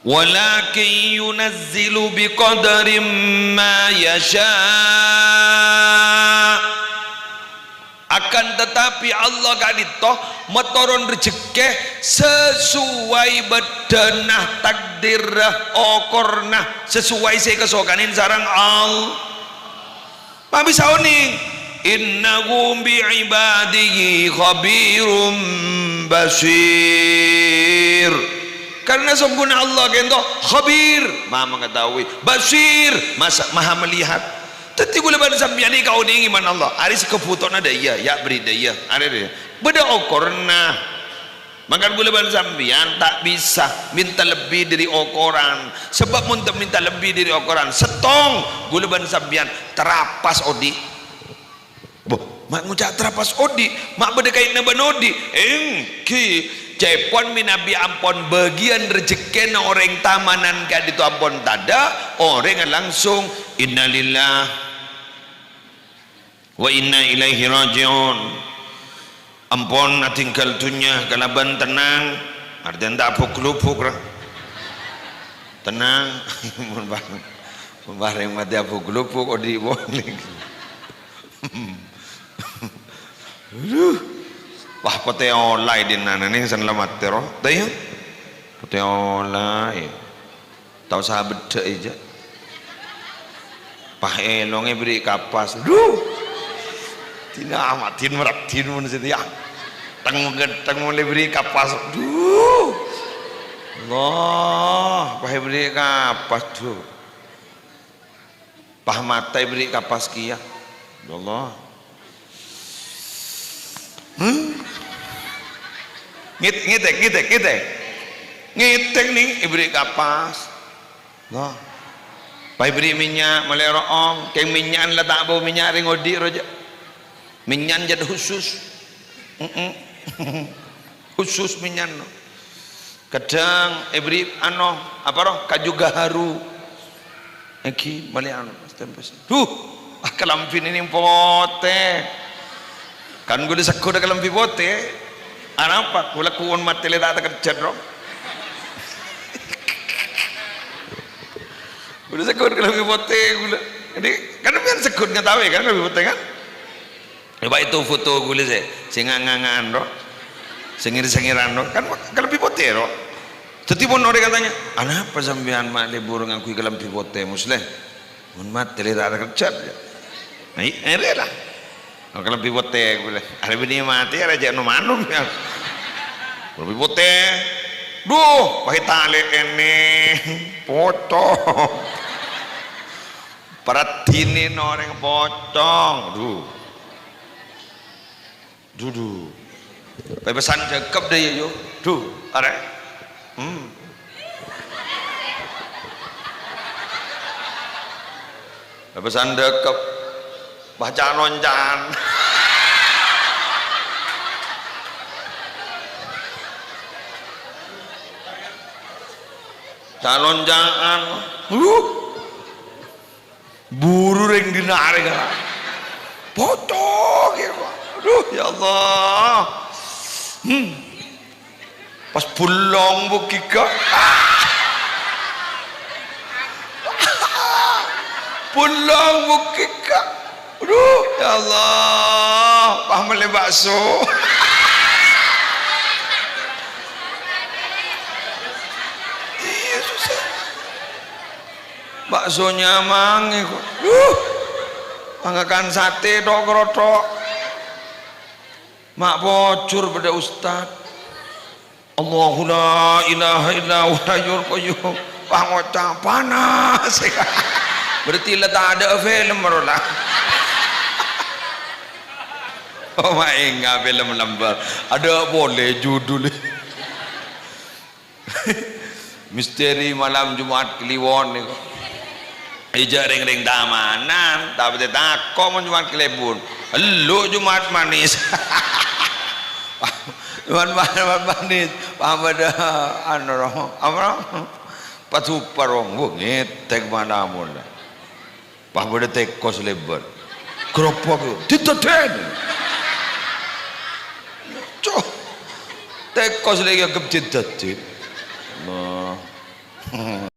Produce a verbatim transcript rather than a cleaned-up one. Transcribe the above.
Walakin yunazzilu biqadarin ma yasha'. Akan tetapi Allah ka'dhinto matoron rejekkè sesuai bâddhâna, takdirra, okorna, sesuai sè èkasokanè sareng Allah. Ma' bisa onèng. Innahu bi ibadihi khabirum basir. Karena sungguhnya Allah ghento khabir, maha mengetahui, basir, masa-, maha melihat. Dhâddhi kaulâ bân sampèyan nèka onèngè man Allah. Arè sè kabhutona dâ' iyâ, yâ' bâri' dâ' iyâ. Arè dâ' iyâ. Bâdâ okorna. Mangkana kaulâ bân sampèyan ta' bisa mènta lebbi dâri okoran. Sabâb mon ta' mènta lebbi dâri okoran, sèttong kaulâ bân sampèyan tarapas odi'. Boh, ma' ngoca' tarapas odi', ma' bâdâ kaènna bân odi'. Èngghi, ca'èpon mènabi ampon bâgiyân rejekkèna orèng tamanan ka'dhinto ampon tadâ', orèngnga langsung, "Innalillah." Wa inna ilaihi raji'un. Ampon atinggal dhunnya kalabân tennang, artèna ta' abuk-glubuk, ra. Tennang. Mon pa-, mon parèng matè abuk-glubuk, odi' polè. Aduh. Wah, potè ola è dinna nèng sè la matè, ro. Tèya. Potè ola, iyâ. Ta' osa beddhâ'è, jâ'. Pas èlongè èberri' kapas. Duh! Dina amatin maratin mon satèya. Teng-, teng molaè èberri' kapas. Duh! Allah, pas èberri' kapas, duh. Pas matè èberri' kapas kèya. Ya Allah. Hmm? Ngèt-, ngètèk, ngètèk, ngètèk. Ngètèk nèng èberri' kapas. Wah. Pas èberri' mènnya', malè ro'om. Kèng mènnya'an la ta' bâu mènnya' rèng odi' ro, jâ'. Mènnya'an jât khusus. Mm-mm. Khusus mènnya'an. Kadhâng èberri' ano, apa roh, kaju gaharu. Èngghi, malè ano, stempes. Duh, ah, kalambhina nèng potè. Kan kaulâ segghut kalambhi potè. Anapa? Kaulâ ko'on matè lè ta' takerjhât, ro. Kaulâ segghut kalambhi potè, kaulâ. Jadi, kan sampèyan segghut ngatawè, kan, kalambhi potè, kan? Coba itu foto kaulâ sè, sè nga-nganga'an, ro. Sè ngèr-sèngèran, ro. Kan kalambhi potè, ro. Dhâddhi, mon orèng atanya, "Anapa sampèyan ma' lebur ngangghuy kalambhi potè, Musleh?" "Mon matè lè ta' takerjhât, jâ." Nah, i-, èrè, la. Kalambhi potè kaulâ. Arè binè matè, arè jâ' nom-anom, yâ. Kalambhi potè. Duh, pas ètalè' ènèng. Pocong. Paraddhinè orèng pocong. Duh. Dudu. Pèpèsan dhâkep dâ' iyâ, yu. Duh, arè. Hmm. Pèpèsan dhâkep. Bâca loncan. Calon-calan. Huh. Buru rèng dinna' arè kana'. Pocong, yâ, Pak. Aduh, ya Allah. Hmm. Pas bellong bukika. Bellong bukika. Aduh, ya Allah. Pas mellè bakso. Iya, susah. Bakso nyamangè kok. Duh. Pangakan satè tok-krotok. Ma' pojhur bâdâ ustad. Allahu la ilaha illa huwal hayyul qayyum. Pangoca' panas. Berarti la tadâ' film ro la. Oh, ma' enga' film lambâ'. Adâ' polè judulnya. Misteri malam Jumat Kliwon nèko. Ijâ rèng-rèng tamanan, tapè tako' mon Jumat Kliwon. Ellu' Jumat Manis. Jumat, Jumat Manis. Paham bâdâ, anu, ro, apa, ro? Patupar wong, wah, ngètèk mana mon. Pas bâdâ tèko sè lèbât. Gropok, didadèn. Cok. Tèko sè lèbât gep didadèn. Nah.